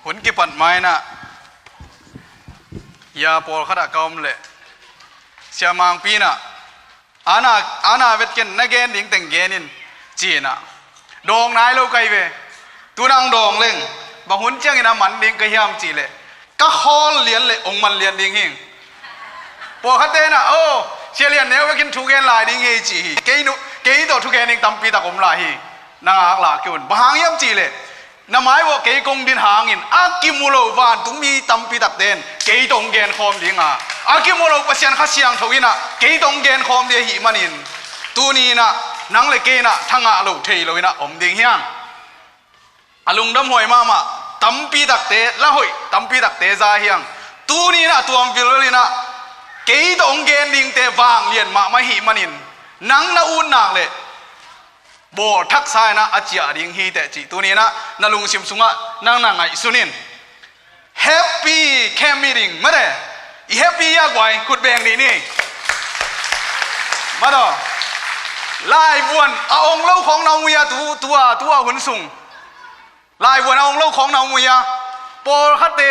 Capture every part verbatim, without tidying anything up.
Hun kipat ma-in ah, ya pawlkhat ah ka om leh, Sia Mangpi in ah, "Ana, ana vet ken, na gen ding teng gen in," ci-in ah, dawng nai lo ka hi ve. Tu-in ah dawng leng, bang hun ciangin a man ding ka hiam cih leh, ka khawl lian leh hong man lian ding hi. Pawlkhatte in ah, "Oh, Sia Lian Neu vekin thu gen lai ding hi," ci hi. Kei nu, kei tawh thu gen ding tampi tak om lai hi. Na ngaklah kei un. Bang hang hiam cih leh, na mai uah kei kong din hangin a kimu lo vantungmi tampi takte in kei tawh hong gen khawm ding a, a kimu lo Pasian Kha Siangtho in ah kei tawh hong gen khawm ding ahih manin, tuni-in ah nang leh kei in ah thangah lo thei lo in ah om ding hi hang. A lungdamhuai mahmah tampi takte, la hoih tampi takte za hi hang. Tuni-in ah tuam vilvel in ah kei tawh hong gen dingte vanglian mahmah ahih manin, nang na ut nak leh bawlthaksa in ah a ciah ding hi teh cih tuni-in ah na lungsim sungah nang na ngaihsun in. Happy camp meeting, mate. I happy a guai, khut beng dih ni. Mate. Laivuan a ong lo khawng na om uh hia, tu, tua, tua hun sung. Laivuan a ong lo khawng na om uh hia. Pawlkhatte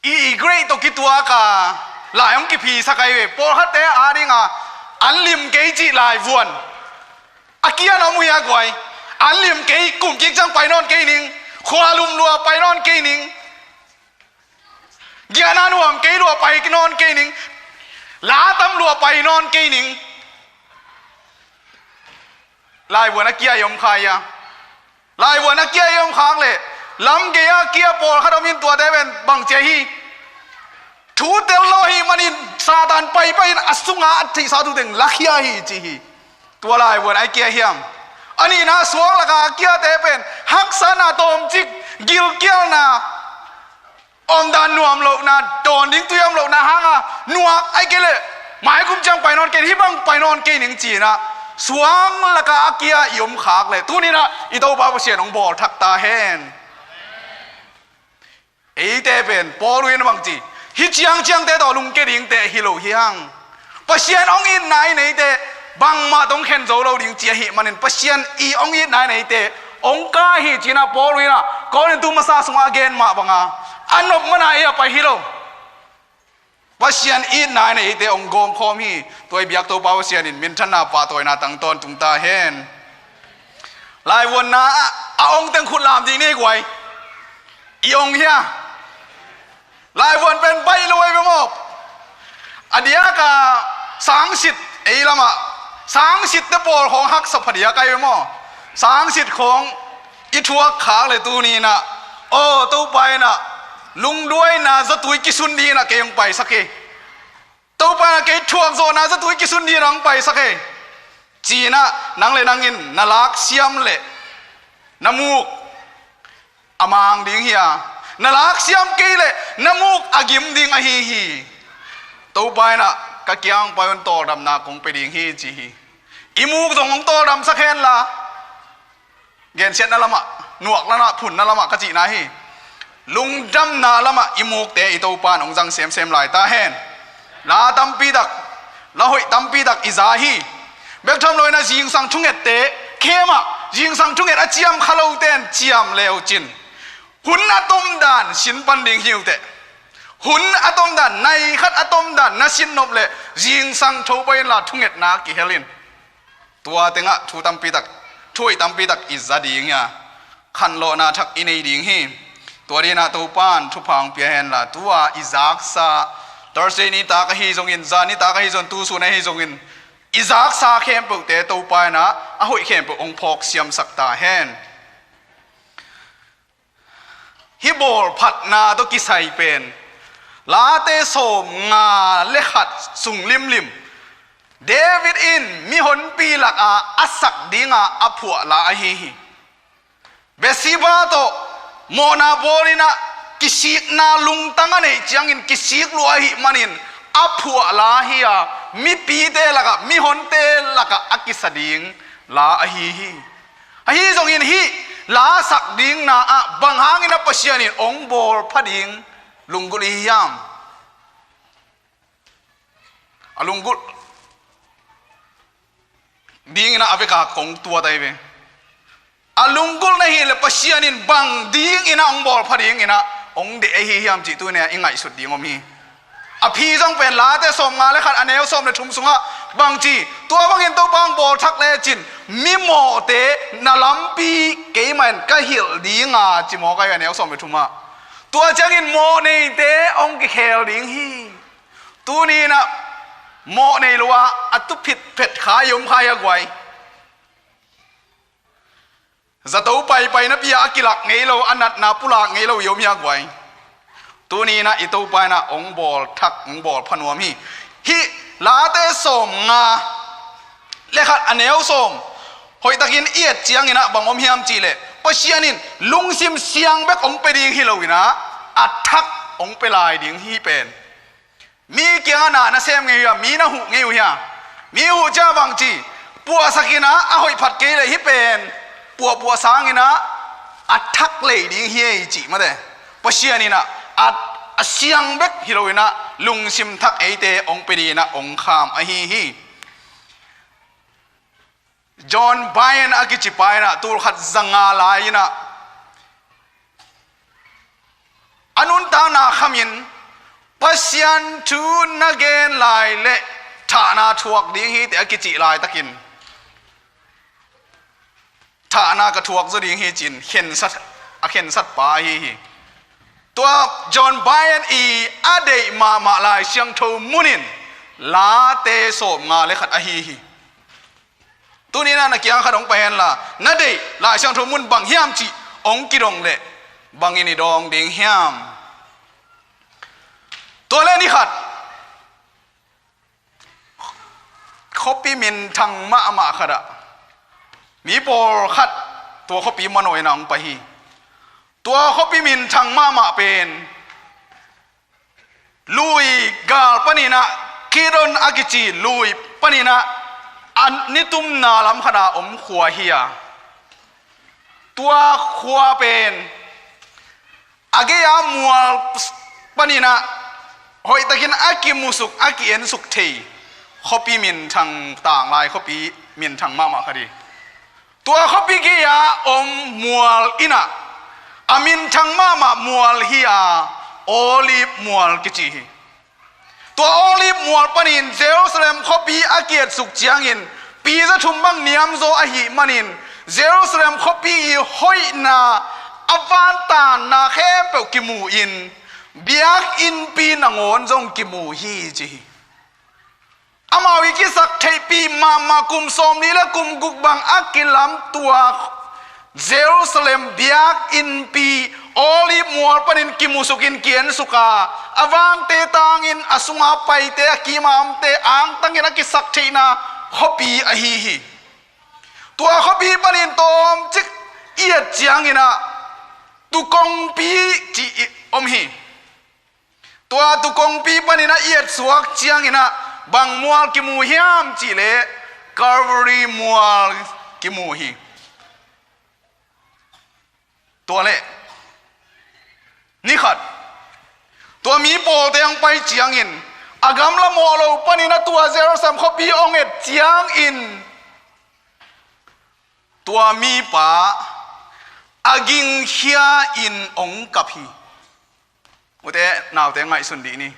i, i grade tawh kituak a, lai hong kiphisak ahi ve. Pawlkhatte ading a, an lim kei cih laivuan a kia na om uh hia guai. An lim kei, kum kik ciang pai nawn kei ning, khualum lua pai nawn kei ning, giahna nuam kei lua pai nawn kei ning, la tam lua pai nawn kei ning. Laivuan a kia i om kha hia? Laivuan a kia i om khak leh, lam gei a kia pawlkhat om in, tuate pen bang ci hi. Thu tel lo ahih manin Satan paipai in a sungah a theihsa thu teng lakhia hi ci hi. Tua laivuan a kia hiam? A nihna, suang lakah a kiate pen haksatna tawmcik, gilkialna, omdan nuam lohna, dawn ding tui om lohna hanga nuak, ahih kei leh maikum ciang pai nawn kei, hih bang pai nawn kei ning ci-in ah, suang lakah a kia i om khak leh, tuni-in ah i Topa Pasian hong bawlthak ta hen. Eite pen Paul in bang ci, hih ciangciangte tawh lungkia dingte hi lo hi hang. Pasian hong itna i neite bangmah tawh hong khen zo lo ding ci ahih manin, Pasian i hong itna i neite hong kah hi ci-in ah Paul in ah Korintu masa sungah a gen mah banga, a nop mana ei a pai hi lo. Pasian itna i neite hong gawmkhawm hi. Tua i biak Topa Pasian in minthanna, pahtawina tang tawntung ta hen. Laivuanna ah a ong teng khut lam dih ni guai. I ong hia? Laivuan pen baih lo ahi ve maw? A diak a sangsit, ei lamah sangsitte pawl khawng haksa phadiak ahi ve maw? Sangsit khawng i thuak khak leh tuni-in ah, aw, Topa in ah lungduaina zatui kisun dingin ah kei hong paisak hi. Topa in ah kei thuakzawhna zatui kisun dingin ah hong paisak hi, ci-in ah nang leh nang in na laksiam leh na muk a mang ding hi a, na laksiam kei leh na muk a gim ding ahi hi. Topa in ah ka kiang pai un, tawldamna kong pia ding hi, ci hi. I muk zong hong tawldamsak hen la, gensiatna lamah, nuak lamah, phunna lamah ka cihna hi. Lungdamna lamah i mukte i Topa in hong zang semsem lai ta hen. La tampi tak, la hoih tampi tak i za hi. Bek tham lo in ah zingsang thungette, khem ah zingsang thunget a ciam kha lote in ciam le uh cin, hun a tomdan sin pan ding hi uh teh. Hun a tomdan, nai khat a tomdan na sin nop leh zingsang tho pah in la, thungetna kihel in. Tua tengah thu tampi tak, thu hoih tampi tak i za ding hi a, khanlawhna thak i nei ding hi. Tua dingin ah Topa in thupha hong pia hen la, tua i zaksa, Thursday nitak ahi zongin, zan nitak ahi zongin, tu sun ahi zongin, i zaksa khempeuhte Topa in ah a hoih khempeuh hong phawk siamsak ta hen. Hih bawlphatna tawh kisai pen Late sawmnga le khat sung limlim, David in mihonpi lakah a sak dinga a phuah la ahi hi. Bathsheba tawh mawhna bawl in ah kisikna lungtang a neih ciangin kisik lua ahih manin a phuah la hi a, mipite lakah, mihonte lakah a kisa ding la ahi hi. Ahi zongin hih la sak dingna ah bang hangin a Pasian in hong bawlpha ding lunggulh i hi hiam? A lunggulh dingin ah a veka kong tuat ahi ve. A lunggulh Ahih leh Pasian in bang dingin ah hong bawl pha dingin ah hong deih ahi hiam cih tuni-a i ngaihsut ding om hi. A phi zong pen Late sawmnga le khat a neu sawm le thum sungah bang ci, tua bangin Topa hong bawl thak lecin mimawhte na lampi keimah in ka hilh ding a ci mawk ahi ve, a neu sawm le thum ah. Tua ciangin mawh neite hong kikhel ding hi. Tuni-in ah mawh nei lo a, a tu phitphet kha i om kha hi a guai. Zato paipai napi-a a kilak ngei lo, a natna pulak ngei lo i om hi a guai. Tuni-in ah i Topa in ah hong bawl thak, hong bawl pha nuam hi. Hih Late sawmnga le khat a neu sawm hoihtakin i et ciangin ah bang om hiam cih leh, Pasian in lungsim siang bek hong pia ding hi loin ah a thak hong pia lai ding hi pen. Mi kiangah na na sem ngei uh hia? Mi na huh ngei uh hia? Mi huh ciang bang ci, puahsak in ah a hoih phat kei leh hih pen puahpuah sangin ah a thak lei ding hi ei cih mate. Pasian in ah a, a siang bek hi loin ah lungsim thak eite hong pia dingin ah hong kham ahi hi. John Bunyan a kici pa in ah tul khat za nga lai-in ah a nuntakna khamin Pasian thu na gen lai leh thahna thuak ding hi teh a kicih laitakin, thahna ka thuak zaw ding hi ci-in khensat, a khensat pa ahi hi. Tua John Bunyan i a deih mahmah Lai Siangtho mun in Late sawmnga le khat ahi hi. Tuni-in ah na kiang khat hong pai hen la, na deih Lai Siangtho mun bang hiam cih hong kidong leh bangin i dawng ding hiam? Tua leh ni khat khuapi minthang mahmah khatah mi pawlkhat tua khuapi manawh in ah hong pai hi. Tua khuapi minthang mahmah pen lui gal panin ah, Kidron a kici lui panin ah, a nitumna lam khatah om khua hi a, tua khua pen a gei-a mual panin ah hoihtakin a kimusuk, a ki-ensuk thei khuapi minthang, tanglai khuapi minthang mahmah khat hi. Tua khuapi gei-a om mual in ah a minthang mahmah mual hi a, Olive mual kici hi. Tua Olive mual panin Jerusalem khuapi a kietsuk ciangin pi zathum bang niamzaw ahih manin Jerusalem khuapi i hoihna, a vantanna khempeuh kimu-in biakinnpi nangawn zong kimu hi ci hi. Amau i kisaktheihpih mahmah kum sawmli le kum guk bang a kilam tua Jerusalem biakinnpi Olive mual panin kimusukin ki-ensuk a, a vangte tangin a sunga paite, a kima omte angtangin a kisaktheihna khuapi ahi hi. Tua khuapi panin tawmcik i et ciangin ah Tukongpi cih i om hi. Tua Tukongpi panin a i etsuak ciangin ah bang mual kimu hiam cih leh Calvary mual kimu hi. Tua leh ni khat tua mi pawlte hong pai ciangin a gamla mawh lo panin a tua Jerusalem khuapi hong et ciangin tua mipa a gingkhia-in hong kap hi. Ute naute ngaihsun dih ni.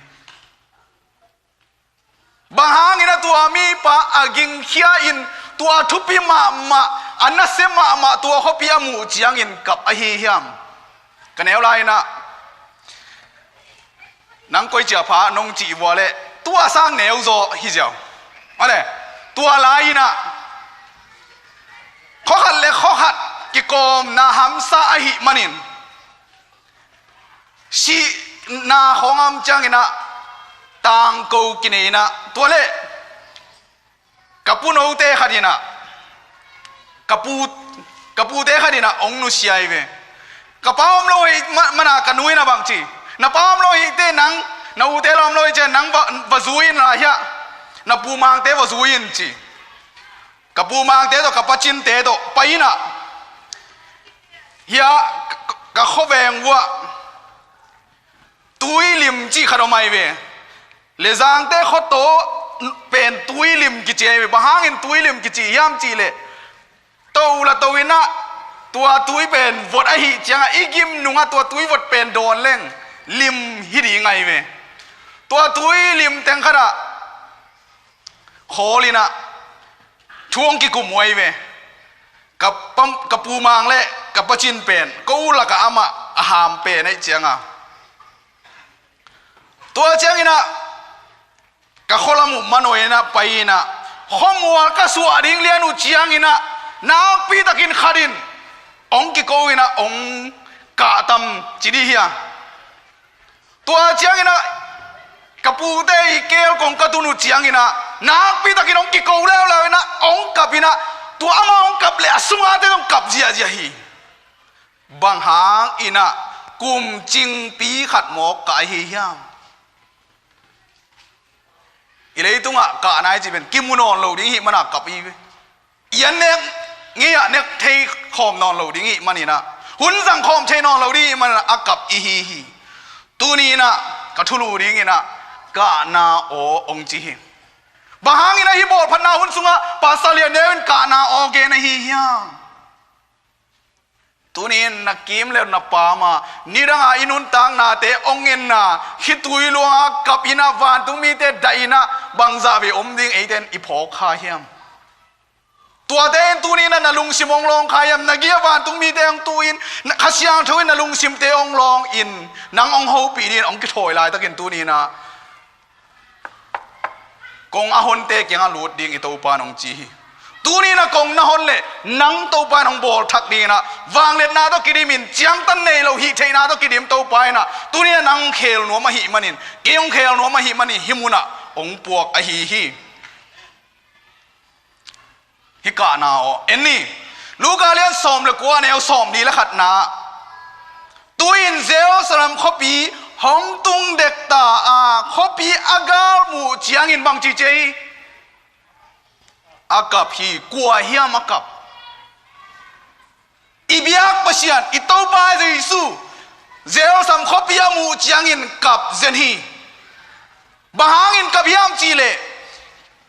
Bang hangin a tua mipa a gingkhia-in tua thupi mahmah, a nasia mahmah tua khuapi a muh ciangin kap ahi hiam? Ka neu lai-in ah nang koi cia pha nong cih vua leh tua sang neu zaw hi ziau. Male, tua lai-in ah khuakhat le khuakhat kikawmna hamsa ahih manin sihna khawng a om ciangin ah tangko kinei-in ah, tua leh ka pu note khat in ah, ka pu, ka pute khat in ah hong nusia hi ve. Ka pa om lo hi ma-, mana ka nu in ah bang ci, na pa om lo hi teh nang, na ute la om lo hi ciah nang va, va zui in la hiah, na pu mangte va zui in ci. Ka pu mangte tawh, ka pa cinte tawh pai in ah, hiah ka, ka khuaveng vuah Tuilim cih khat om ahi ve. Lezangte khuataw pen Tuilim kici ahi ve. Bang hangin Tuilim kici hiam cih leh, to la to in ah Tua tui pen vot ahih ciangah i gim nungah tua tui vot pen dawn leng lim hi ding ahi ve. Tua tui lim teng khatah khawl inah thu hong kikum uh ahi ve. Ka pa, ka pu Mang le ka pa Cin pen ko lakah amah a ham pen ahih cianga, tua cianginah ka khualam uh manawh inah pai inah khuamual ka suah ding lian uh cianginah nakpitakin khat in hong kiko inah hong kahtam ci dih hia. Tua cianginah ka pute i keel kong ka tun uh cianginah nakpitakin hong kiko leuleu inah hong kap inah tua amah hong kap le a sungate hong kap ziahziah hi. Bang hang inah kum cingpi khat mawk kah ahi hiam? I leitungah kahna i cih pen kimu nawn lo ding ihih mana kap hi ve. I an nek ngei-ah nek thei khawm nawn lo ding ihih maninah, hun zang khawm thei nawn lo ding ihih maninah a kap ihi hi. Tuni inah ka thulu dinginah kahna aw hong ci hi. Bang hangin ahi bawlphatna hun sungah Pastor Lian Neu in kahna aw gen ahi hiam? Tuni in na kim le na pam a nidanga i nuntaknate hong enna khitui luanga kap inah vantung mite dah inah bangzah vei om ding eite in i phawk kha hiam? Tuate in tuni inah na lungsim hong lawng kha hiam? Na giah vantung mite hong tu in, na Kha Siangtho in na lungsimte hong lawng in, nang hong hopih dingin hong kithawi laitakin tuni inah kong a honte kiangah lut ding i Topa in hong ci hi. Tuni inah kong na hon le nang Topa in hong bawlthak dinginah vangliatna tawh kidimin ciangtan nei lo hih theihna tawh kidim Topa inah tuni inah nang hong khel nuam ahih manin, kei hong khel nuam ahih manin hih munah hong puak ahi hi. Hih kahna aw en ni. Luka lian sawm le kua, neu sawmli le khatna. Tu-in Jerusalem khuapi hong tung dekta a, khuapi a galmuh ciangin bangci ci hi? A kap hi. Kua hiam a kap? I biak Pasian, i Topa Jesu, Jerusalem khuapi a muh ciangin kap zen hi. Bang hangin kap hiam cihleh,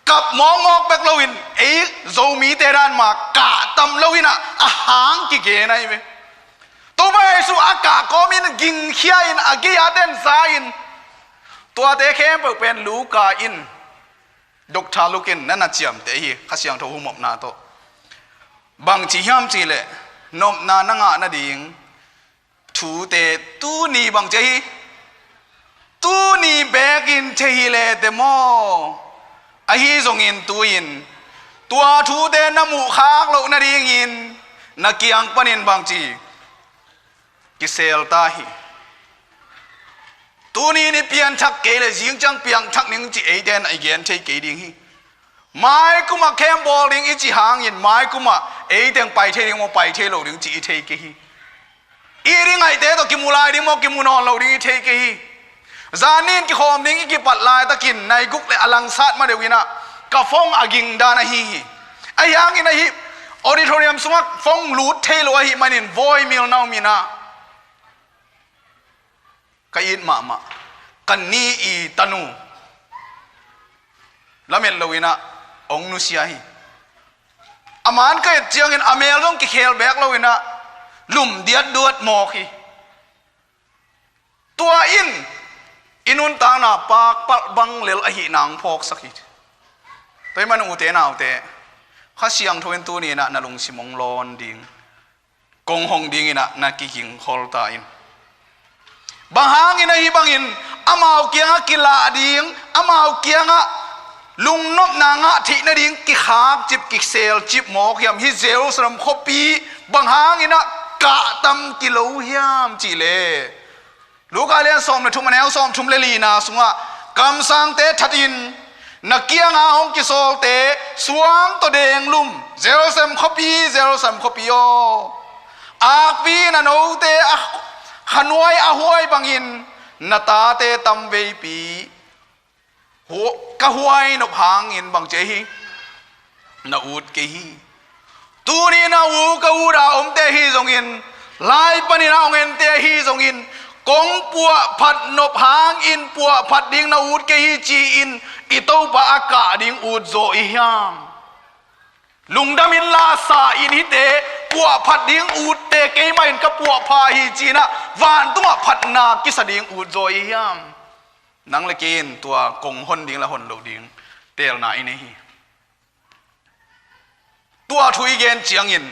kap mawkmawk bek loin ei Zomite dan mah kahtam loinah a hang kigen ahi ve. Topa Jesu a kah kawmin gingkhia in a gei-ah den za-in, tuate khempeuh pen Luka in, Doctor Luke in na na ciamteh hi, Kha Siangtho humopna tawh. Bangci hiam cihleh, nopna na ngah nading thute tuni bangci ahi, tuni bekin thei hi leh te maw? Ahi zongin tu-in tua thute na muhkhak loh nadingin na kiang panin bangci kisel ta hi. Tuni ni pianthak kei le zingciang piangthak ning ci eite in a i gen thei kei ding hi. Maikumah khem bawl ding i cih hangin maikumah eiteng pai thei ding maw, pai thei lo ding cih i thei kei hi. I ringaihte tawh kimu lai ding maw, kimu nawn lo ding i thei kei hi. Zan ni-in kikhawm ding i kipat laitakin nai guk le a langsat ma deuh inah ka phone a ging dan ahi hi. Ahi hangin ahi auditorium sungah phone lut thei lo ahih manin voi mil na om inah ka it mahmah. Ka ni i tanu lamet lo inah hong nusia hi. A man ka et ciangin a mel zong kikhel beek lo inah lum diatduat mawk hi. Tua in i nuntakna pakpalh bang lel ahihna hong phawksak hi. Tua ahih manin ute naute, Kha Siangtho in tuni inah na lungsim hong lawn ding, kong hong dinginah na kigingkhol ta in. Bang hangin ahi bangin amau kiangah kilah ding, amau kiangah lungnopna ngah theih nading kikhakcip kiselcip mawk hiam? Hih Jerusalem khuapi bang hanginah kahtam kilo hiam cihleh, Luka lian sawm le thum, a neu sawm thum le lina sungah, kamsangte that in, na kianga hong kisawlte suang tawh denglum, Jerusalem khuapi, Jerusalem khuapi aw, akpi in a note a khanuai a huai bangin na tate tamveipi hu-, ka huai nop hangin bangci ahi, na ut kei hi. Tuni na u ka ut a omte ahi zongin, lai panin a hong ente ahi zongin, kong puahphat nop hangin puahphat ding na ut kei hi ci-in i Topa a kah ding ut zaw i hiam? Lungdam inla sa in hihte puahphat ding utte keimah in ka puahpha hi ci-in ah vantungah phatna kisa ding ut zaw i hiam? Nang le kei in tua kong hon ding le hon loh ding teelna i nei hi. Tua thu i gen ciangin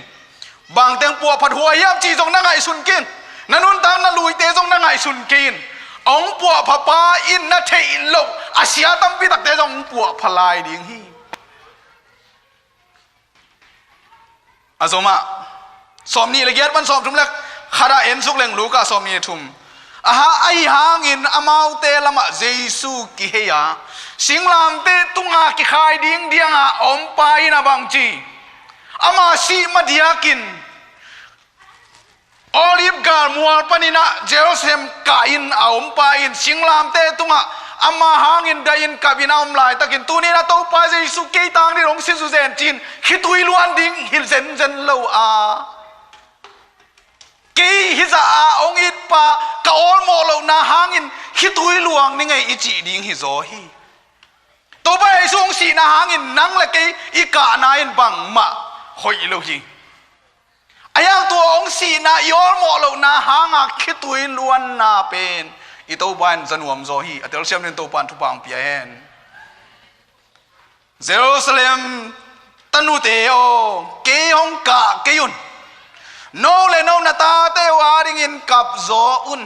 bangteng puahphat huai hiam cih zong na ngaihsun kei in, na nuntakna luite zong na ngaihsun kei in. Hong puahpha pa in na theih loh a sia tampi takte zong hong puahpha lai ding hi. A zomah sawmnih le giat pan sawmthum le khat ah en suk leng, Luka sawmnih le thum. Aha, ahi hangin amaute lamah Jesu kihei a, singlamteh tunga kikhai ding dianga a ompa in a bangci, ama sih madiakin Olive galmual panin ah Jerusalem kah in a ompa in singlamteh tungah ama hangin dah in kap in a om laitakin, tuni-in a Topa Jesu kei tang ding hong si zuzen ci-in khitui luan ding hi zenzen lo a, kei hizah a hong itpa ka awlmawh lohna hangin khitui luang ni ngei i cih ding hi zaw hi. Topa Jesu hong sihna hangin nang le kei i kahna in bangmah hoih lo hi. A hiang tua hong sihna i awlmawh lohna hanga khitui luanna pen i Topa in za nuam zaw hi. A telsiam dingin Topa in thupha hong pia hen. Jerusalem tanute aw, kei hong kah kei un. No le no na tate uh adingin kap zaw un.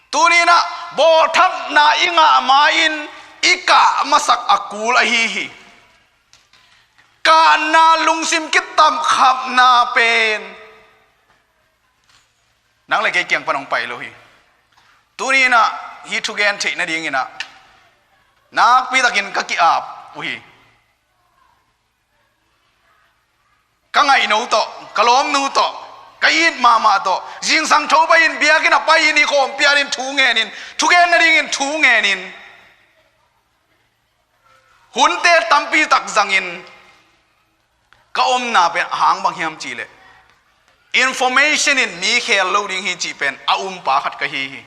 Tuni-in ah bawlthakna i ngah ma-in i kah masak a kul ahi hi. Kahna lungsim kitamkhapna pen nang le kei kiang pan hong pai lo hi. Tuni-in ah hih thugen theih nadingin ah nakpi takin ka ki-ap uh hi. Ka ngaihno tawh, ka lawmnu tawh, ka it mahmah tawh, zingsang tho pai-in biakinn ah pai-in i kawm pianin thu ngenin, thugen nadingin thu ngenin, hunte tampi tak zangin ka omna pen a hang bang hiam cihleh, information in mi khel lo ding hi cih pen a umpa khat ka hi hi.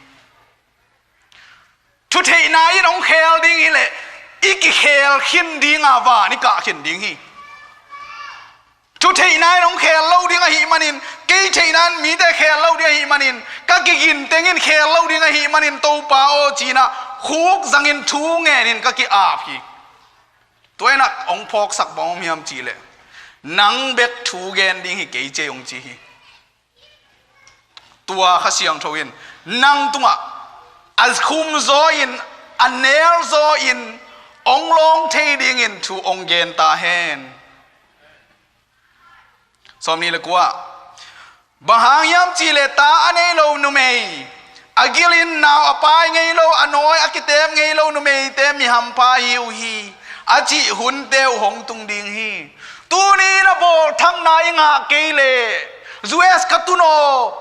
Thutheihna in hong khel ding hileh i kikhel khin dinga van i kah khin ding hi. Thutheihna in hong khel lo ding ahih manin, kei theihna in mite khel lo ding ahih manin, ka kigin tengin khel lo ding ahih manin, Topa aw ci-in ah khuk zangin thu ngenin ka ki-ap hi. Tua-in ah hong phawksak bang om hiam cihleh, nang bek thu gen ding hi kei ci ei hong ci hi. Tua Kha Siangtho in nang tungah a khum zaw in, a nel zaw in hong lawng thei dingin thu hong gen ta hen. Sawmnih le kua. Bang hang hiam cihleh ta a nei lo numei, a gilin nau a pai ngei lo, a nawi a kitep ngei lo numeite mi hampha hi uh hi, a cih hunte uh hong tung ding hi. Tuni-in a bawlthakna i ngah kei leh, U S ka tun aw,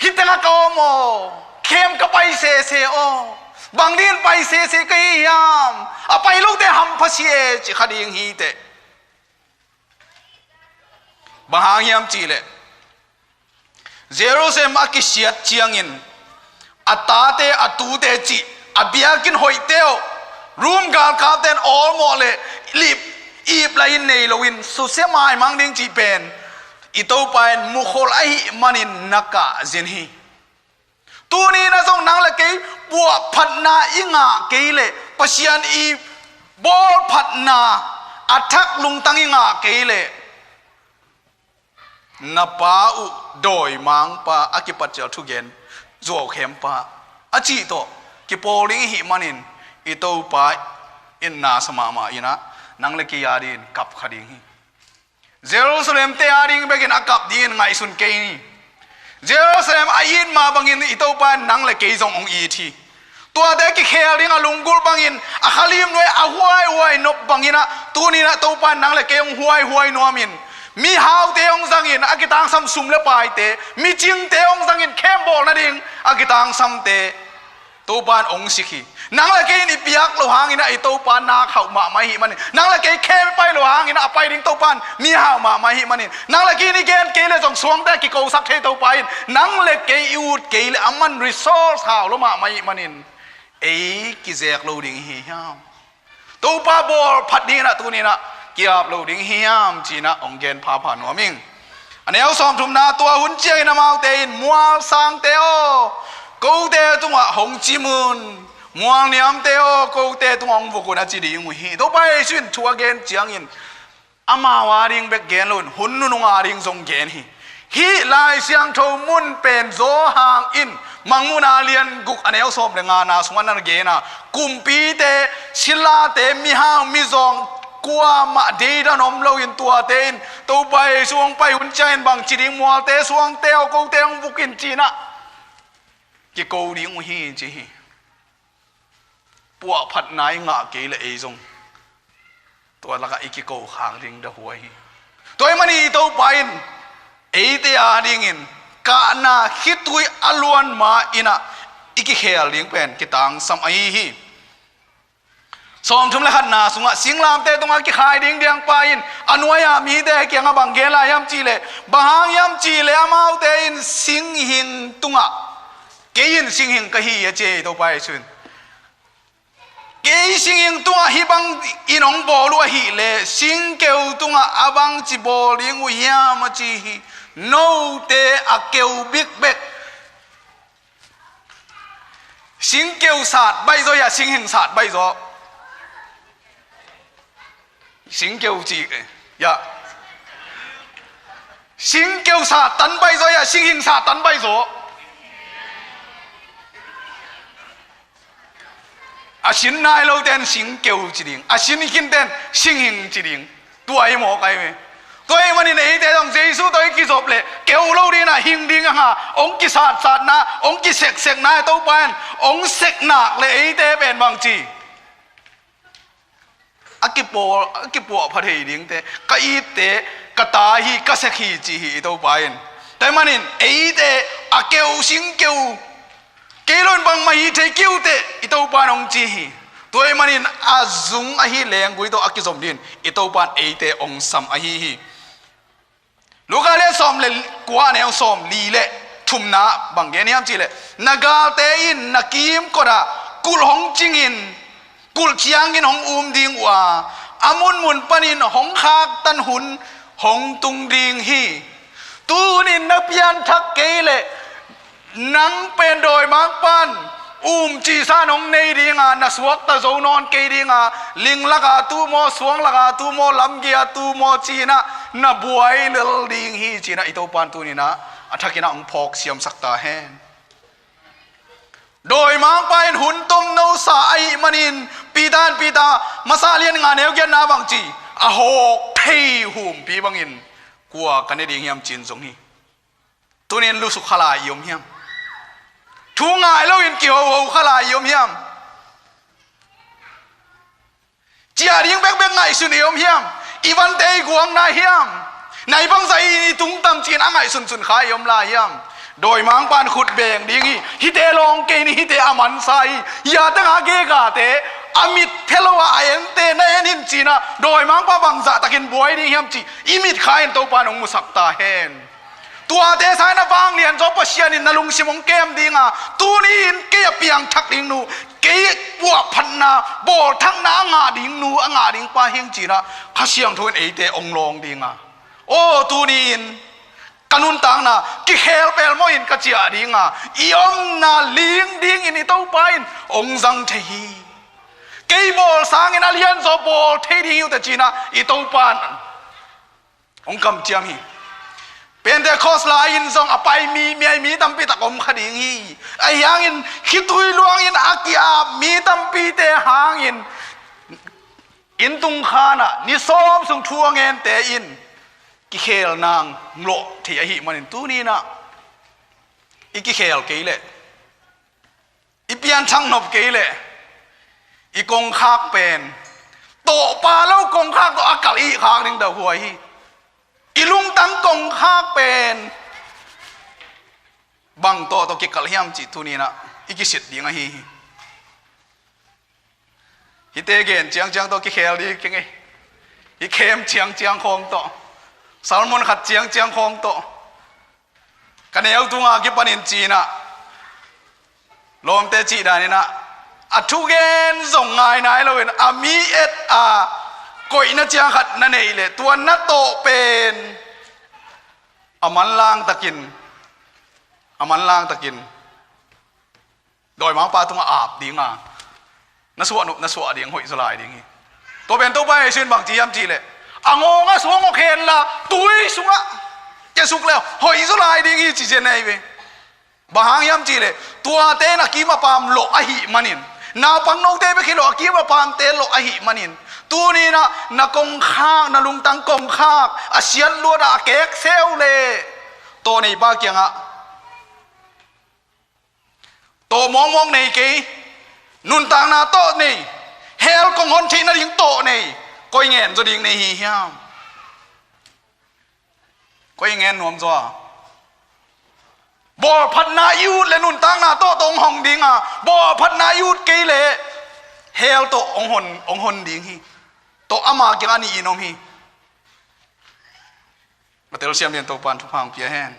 hih tengah ka om aw, khem ka pai sese aw, bang dingin pai sese ka hi hiam, a pai lote hampha si e ci kha ding hi teh. Bang hang hiam cihleh, Jerusalem a kisiat ciangin a tate, a tute cih, a biakinn hoihte uh Rom galkapte in awlmawh le lip, ip lai-in nei loin susia maimang ding cih pen i Topa in mukhol ahih manin na kah zin hi. Tuni-in ah zong nang le kei puahphatna i ngah kei leh, Pasian i bawlphatna a thak lungtang i ngah kei leh, na pa uh dawimangpa, a kipat ciang thugen zuaukhempa a cih tawh kipawl ding i hih manin, i Topa in na sa mahmah in ah nang le kei a dingin kap kha ding hi. Jerusalem-te a ding bekin a kap dingin ngaihsun kei ni. Jerusalem a it mah bangin i Topa in nang le kei zong hong it hi. Tuate kikhel ding a lunggulh bangin, a khalim nuai a huaihuai nop bangin ah, tuni-in ah Topa in nang le kei hong huaihuai nuamin, mihaute hong zangin a kitangsam sum le paite, micingte hong zangin khempeuh nading a kitangsamte Topa in hong sik hi. Nang le kei in i piak loh hangin ah i Topa nak hauh mahmah i hih manin, nang le kei khem i pai loh hangin ah a pai ding Topa in mi hau mahmah i hih manin, nang le kei in i gen kei leh zong suangte a kikosak thei Topa in, nang le kei i ut kei leh aman resource hau lo mahmah i hih manin, ei kizek lo ding i hi hiam? Topa bawlphat dingin ah tuni-in ah ki-ap lo ding i hi hiam ci-in ah hong gen phapha nuam ing. A neu sawmthumna, tua hun ciangin amaute in, "Mualsangte aw, kote tungah hong cim un, mualniamte aw, kote tungah hong vuk un," a ci ding uh hi. Topa Jesu in thu a gen ciangin amau a ding bek gen loin hun nunung a ding zong gen hi. Hih Lai Siangtho mun pen Johan in Mangmuhna lian guk a neu sawm le ngana sungah na gen a, kumpite, silate, mihau mizawng, kuamah deidan om loin tuate in Topa Jesu hong pai hun ciangin bang ci ding, "Mualte, suangte aw, kote hong vuk in," ci-in ah kiko ding uh hi, ci hi. Puahphatna i ngah kei leh ei zong tua lakah i kiko khak ding dahuai hi. Tua ahih manin i Topa in eite a dingin kahna khitui a luan ma-in ah i kikhel ding pen kitangsam ahi hi. Sawmthum le khatna sungah singlamteh tungah kikhai ding diangpa in a nuai-a mite kiangah bang gen lai hiam cih leh, bang hang hiam cih leh amaute in singhing tungah, "Kei in singhing ka hi," a ci hi Topa Jesu in. "Kei singhing tungah hih bangin hong bawl uh ahih leh singkeu tungah a bangci bawl ding uh hiam?" a ci hi. Note a keu bikbek. Singkeu sat baih zaw, ya, singhing sat baih zaw. Singkeu ci, ya. Singkeu sat tan baih zaw, ya, singhing sat tan baih zaw. A sin nai lote in singkeu ci ding, a sin khinte in singhing ci ding. Tua hi mawk ahi ve. Tua ahih manin eite zong Jesu tawh i kizop leh keu lo ding a, hing ding a, hong kisatsatna, hong kiseksekna, Topa in hong sek nak leh eite pen bangci, a kipawl, a kipuahpha thei dingte, ka itte, ka ta hi, ka sek hi ci hi i Topa in. Tua ahih manin eite a keu, singkeu, kei lo in bangmah hi thei kei uh teh, i Topa in hong ci hi. Tua ahih manin a zung ahi lenggui tawh a kizom dingin i Topa in eite hong sam ahi hi. Luka lian sawm le kua, neu sawmli le thumna bang gen hiam cih leh, "Na galte in na kimkot ah kulh hong cingin, kulh ciangin hong um ding uh a, a munmun panin hong khaktan hun hong tung ding hi. Tuni-in na pianthak kei leh, nang pen dawimangpa'n umcihsa in hong nei ding a, na suakta zo nawn kei ding a, ling lakah tu maw, suang lakah tu maw, lamgei-ah tu maw," ci-in ah na buai lel ding hi, ci-in ah i Topa'n tuni-in ah a thakin ah hong phawk siamsak ta hen. Dawimangpa in hun tomno sa ahih manin, Peter in, Peter masa lian nga neu giatna bang ci, a hawk thei humpi bangin kua ka ne ding hiam ci-in zong hi. Tuni-in lusuk kha lai i om hiam? Thu ngai loin kihoho kha lai i om hiam? Ciah ding bekbek ngaihsun i om hiam? I vante i guang nai hiam? Nai bangzah i tungtam ci-in a ngaihsunsun kha i om lai hiam? Dawimangpa'n khut beng ding hi. Hihte lawng kei ni, hihte a mansa hi. Hih a tengah a gegate, a mit phe lo a a ente na en in ci-in ah Dawimangpa bangzah takin buai ding hiam cih i mitkha in Topa'n hong musak ta hen. Tuate sangin a vanglian zaw Pasian in na lungsim hong kem ding a, tuni-in kei a piangthak ding nu, kei puahphatna, bawlthakna a ngah ding nu, a ngah ding pa hi ing ci-in ah Kha Siangtho in eite hong lawng ding a, aw, tuni-in ka nuntakna kikhel pelmawh in ka ciah ding a, i omna ling dingin i Topa in hong zang thei hi. Kei bawl sangin a lianzaw bawl thei ding hi uh teh ci-in ah i Topa'n hong kamciam hi. Pentecost lai-in zong a pai mi, mi, mi tampi tak om kha ding hi. Ahi hangin khitui luangin a ki-ap mi tampite hangin inn tung khan ah ni sawm sung thu a ngente in kikhel nang lawh thei ahih manin tuni-in ah i kikhel kei leh, i pianthak nop kei leh, i kongkhak pen tawhpah lo kongkhak tawh a kalh i hih khak ding dahuai hi. I lungtang kongkhak pen bang tawh tawh kikalh hiam cih tuni-in ah i kisit ding ahi hi. Hihte gen ciangciang tawh kikhel ding keng ei. Hih camp ciangciang khawng tawh, sermon khat ciangciang khawng tawh, ka neu tunga kipanin ci-in ah lawmte cih danin ah a thugen zong ngai nai loin a mi et a koihna ciang khat na neih leh tua na tawh pen A manlang takin, a manlang takin dawimangpa tungah ap dinga, na suah nop na suah ding hoih zaw lai ding hi. Tua pen Topa Jesu in bang ci hiam cihleh, a ngawng a suang awk henla tui sungah kiasuk le hoih zaw lai ding hi, ci zen ahi ve. Bang hang hiam cihleh, tuate na kim a pam lawh ahih manin, naupang note bek hi lo, a kim a pamte lawh ahih manin, tuni-in ah na kongkhak, na lungtang kongkhak a siat luat a, a kek seu le tawh neipa kiangah, tawh mawkmawk nei kei, nuntakna tawh nei, hell kong hon theih nading tawh nei, koi ngen zaw ding nei hi hiam? Koi ngen nuam zaw a? Bawlphatna i ut le nuntakna tawh tawh hong hong ding a, bawlphatna i ut kei le hell tawh hong hon, hong hon ding hi. Tawh ama kiang a nih in om hi. A telsiam lian Topa'n thupha hong pia hen.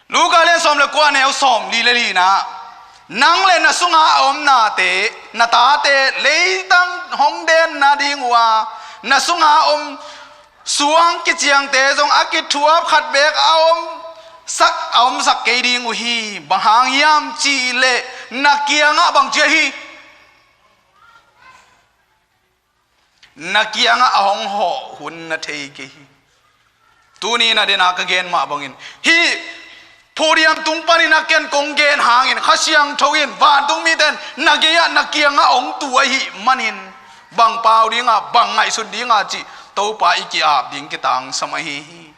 Luka lian sawm le kua, neu sawmli le lina, nang le na sunga a om nate, na tate leitang hong den nading uh a, na sunga a om suang kiciangte zong a kithuap khat beek a om sak, a om sak kei ding uh hi. Bang hang hiam cihleh, na kiangah bang ci ahi? Na kiangah a hong hawh hun na thei kei hi. Tuni-in a den a ka gen mah bangin, hih podium tung panin a ken kong gen hangin Kha Siangtho in vantung mite in na gei-ah, na kiangah hong tu ahih manin, bang pau dinga, bang ngaihsut dinga cih Topa i ki-ap ding kitangsam ahi hi.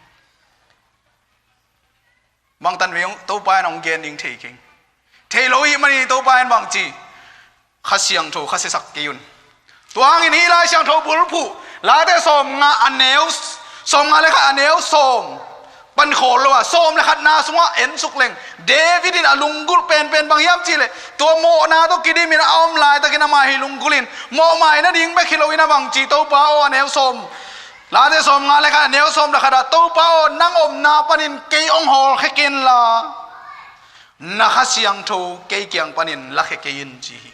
Bangtan vei ung, Topa in hong gen ding thei keng. Thei lo ahih manin Topa in bang ci, Kha Siangtho kha siasak kei un. Tua hangin hih Lai Siangtho bulphuh, Late sawmnga a neu, sawmnga le khat a neu sawm pan khawl lo a, sawm le khatna sungah en suk leng, David in a lunggulh penpen bang hiam cihleh, tua mawhna tawh kidimin a om laitakin amah hih lunggulh in mawhmaina ding bek hi loin a bang ci, Topa aw, a neu sawm, Late sawmnga le khat a neu sawm le khat ah, Topa aw, nang omna panin kei hong hawlkhia kei inla, na Kha Siangtho kei kiang panin lakhia kei in, ci hi.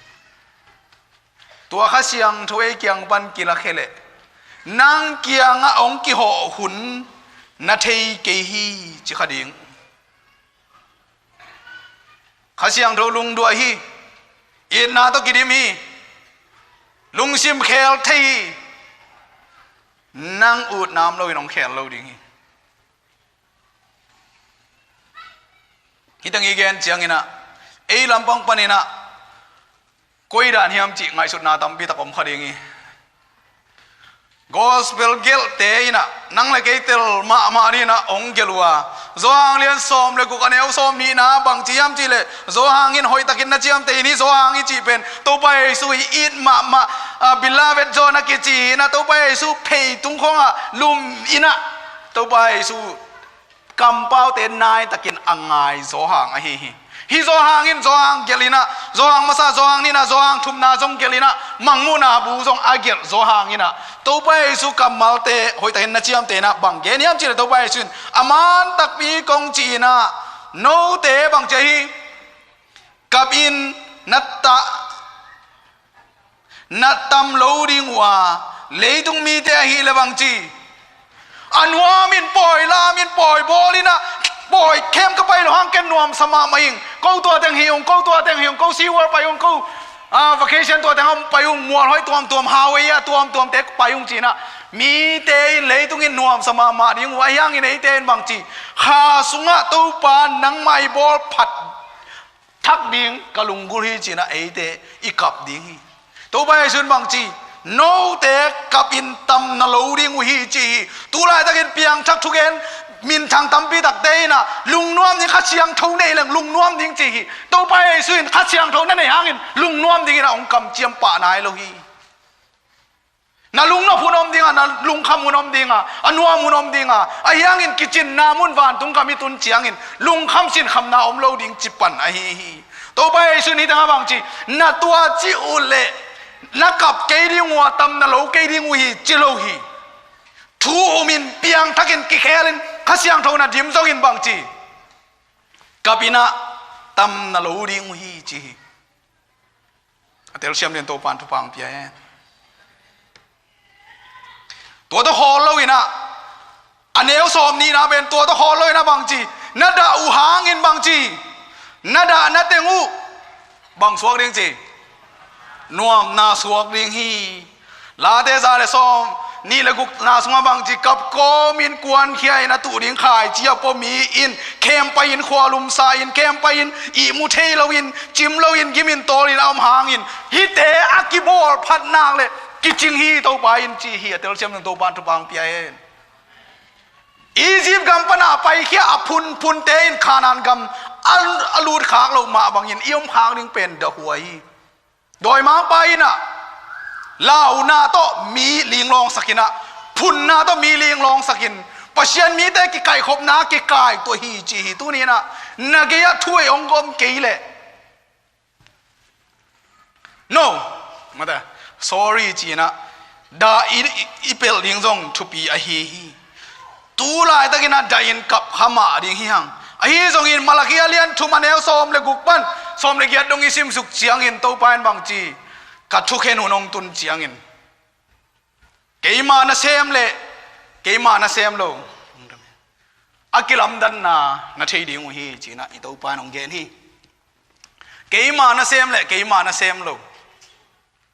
Tua Kha Siangtho ei kiang pan kilakhia leh, nang kiangah hong kihawh hun na thei kei hi, ci kha ding. Kha Siangtho lungduah hi, itna tawh kidim hi, lungsim khel thei hi, nang utna om loin hong khel lo ding hi. Hih teng i gen ciangin ah, ei lampang panin ah, koi dan hiam cih ngaihsutna tampi tak om kha ding hi. Gospel gelhte in ah, nang le kei tel mahmah dingin ah hong gelh uh a. Johan lian sawm le guk a neu sawm nihna bang ci hiam cihleh, Johan in hoihtakin na ciamteh in, hih Johan i cih pen Topa Jesu i it mahmah, ah, beloved John a kici in ah, Topa Jesu phei tung khawngah lum in ah, Topa Jesu kampaute naitakin a ngai Johan ahi hi. Hih Johan in Johan gelh in ah, Johan masa, Johan nihna, Johan thumna zong gelh in ah, Mangmuhna bu zong a gelh Johan in ah, Topa Jesu kammalte hoihtakin na ciamteh in ah, bang gen hiam cihleh Topa Jesu in a man takpi kong ci in ah, note bang ci ahi? Kap in, na ta, na tam lo ding uh a, leitung mite ahih leh bang ci? A nuamin pawi lamin pawi bawlin ah, pawi khem ka pai loh hang ken nuamsa mahmah ing. Ko tua teng hih ung, ko tua teng hih ung, ko SeaWorld pai ung, ko, ah, vacation tua teng hong pai ung, mualhoih tuamtuam, Hawaii a tuamtuamte pai ung ci in ah, mite in leitung in nuamsa mahmah ding uh a, ahi hangin eite in bang ci? Kha sungah Topa nangmah i bawl phat thak ding ka lunggulh hi ci in ah eite i kap ding hi. Topa Jesu in bang ci? Note kap in, tam na lo ding uh hi, ci hi. Tu laitakin piangthak thugen minthang tampi takte in ah, lungnuam ding, Kha Siangtho nei leng lungnuam ding ci hi. Topa Jesu in Kha Siangtho na neih hangin lungnuam dingin ah hong kamciam pah nai lo hi. Na lungnop hun om ding a, na lungkham hun om ding a, a nuam hun om ding a, ahi hangin kicinna mun vantung gam i tun ciangin lungkham sinkhamna om lo ding ci pan ahi hi. Topa Jesu in hih teng ah bang ci? Na tua cih uh leh na kap kei ding uh a, tam na lo kei ding uh hi, ci lo hi. Thu umin, piangthakin, kikhelin, Kha Siangtho na dim zongin bang ci? Kap in ah, tam na lo ding uh hi, ci hi. A telsiam lian Topa'n thupha hong pia hen. Tua tawh khawl lo in ah, A neu sawm nihna pen tua tawh khawl lo in a bangci, na dah uh hangin bangci, na dahna teng uh bang suak ding ci, nuamna suak ding hi. Late za le sawm nih le gukna sungah bangci, kap kawmin kuankhia in a tuh ding khaici a pua mi in, khempa in khua lumsa in, khempa in ihmu thei loin, cim loin, gimin tawlin a om hangin, hihte a kibawl phat nak le kicing hi Topa in ci hi. A telsiam ding Topa in thupha hong pia hen. Egypt gam pana paikhia a phunphunte in Canaan gam a, a lut khak loh mah bangin i om khak ding pen dahuai hi. Dawimangpa in a launa tawh mi linglawngsak in a, phunna tawh mi linglawngsak in, Pasian mite kikaihkhopna kikaituah hi ci hi. Tuni in a na gei-ah thu ei hong om kei leh, no, mate, sorry ci in a, dah i, i, i pelh ding zong thupi ahi hi. Tu laitakin a dah in kap kha mah ding hi hang. Ahi zongin Malakhi a lian thum a neu sawm le guk pan sawm le giat dong i simsuk ciangin Topa in bangci, ka thukhen hun hong tun ciangin, keima nasem le keima nasem lo a kilamdanna na thei ding uh hi ci in a i Topa in hong gen hi. Keima nasem le keima nasem lo.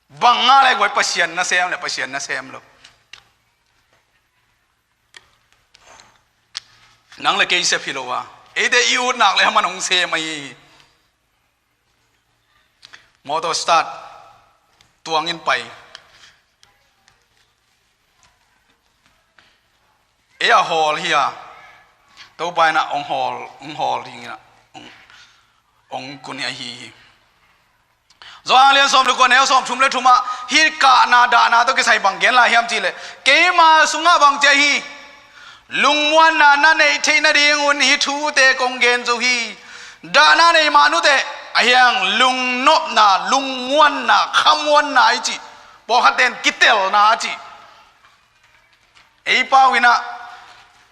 Bang ngah le guai, Pasian nasem le Pasian nasem lo. Nang le kei sep hi lo a, eite i ut nak le a man hong sem ahi hi. Motor start, tuang in pai. Ei a hawl hi a, Topa in a hong hawl, hong hawl ding in a, hong, hong kun hi ahi hi. Johan lian sawm le kua neu sawm thum le thum ah hih kahna dahna tawh kisai bang gen lai hiam cih leh, keima sungah bang ci ahi, lungmuanna na neih theih nadingun hih thute kong gen zo hi. Dahna nei mah nuteh, ahi hang lungnopna, lungmuanna, khamuanna i cih, pawlkhatte in kitelna a cih. Ei pau in a